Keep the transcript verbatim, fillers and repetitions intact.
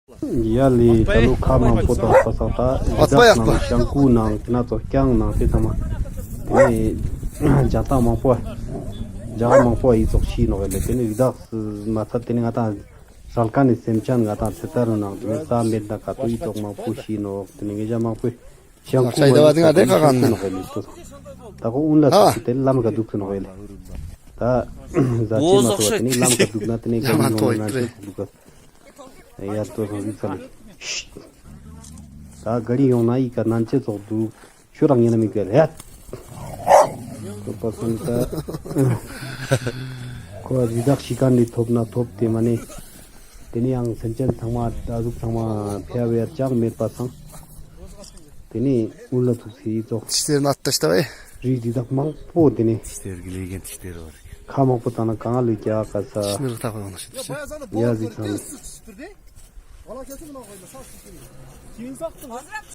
ཡ་ལི་ད་ལོ་ཁ་མང་པོ་དང་ས་ས་ད་ཨ་ཏི་པ་ཡག་པ། ཞང་ཀུ་ནང་དེ་ན་ཚོ་རྐྱང་ནང་དེ་ཚང་མ་དེ་ནས་རྒྱ་སྟག་མང་པོ་རྒྱ་གར་མང་པོ་ཡི་ཙོག་ཤི་ནོག་ལེ། དེ་ནས་རི་དྭགས་མ་ཚད་དེ་ནས་ང་དང་རལ་ཀ་ནས་སེམས་ཅན་ང་དང་ཚེ་ད་རུ་ནང་དེ་ནས་ས་མེད་ན་ག་ཏོ་ཡི་ཙོག་མང་པོ་ཤི་ནོག་དེ་ནས་ངེད་ཅག་མང་པོ་ཞང་ཁུ་མ་ཡི་ས་དེ་ནས་ཤི་ནོག་ལེ། ད་ཁོ་ཨུན་ལ་ཨ་ཐུག་དེ་ལམ་ག་འདུག་ཐུ་ནོག་ལེ། ད་ཟ་ཆེ་མ་ཐོག་དེ་ནས་ལམ་ག་འདུག་ན་དེ་ནས་ག་ཡི་ནོག་ན་ཆེ་འདུག་ག་ཡར་ལྟོས་སོང་ཟིག་ཚ་ལེ། ད་ག་རི་ཡོང་ན་ཡི་ག་ནན་ཆེ་ཚོགས་འདུག་ཁྱོད་རང་ཉན་ན་མི་དགོས་རེད། ཁོ་པ་སོང་ད། ཁོ་རི་དྭགས་ཤི་ཁན་ནི་ཐོབ་ན་ཐོབ་དེ་མ་ནི། དེ་ནི་ཡང་སེམས་ཅན་ཚང་མ་ད་གཟུགས་ཚང་མ་ཕལ་བེར་ཅང་མེད་པ་སང་། དེ་ནི་ཨུན་ལ་ཐུག་སི་ཡི་ཙོག་ཆི་ཟེར་ན་ལྟ་ཤི་ད་བས། རི་རི་དྭགས་མང་པོ་དེ་ནི། ཆི་ཟེར་གི་ལས་ཀན་ཆི་ཟེར་བར། ཁ་མང་པོ་བཏང་ན་གང་ལུས་རྒྱག་ག་ས། ཤི་ནི་རུ་ཐག་པ་ཡོང་ན་ཤི་ད་ཤི། ཡ་ཟིག་ཚང་།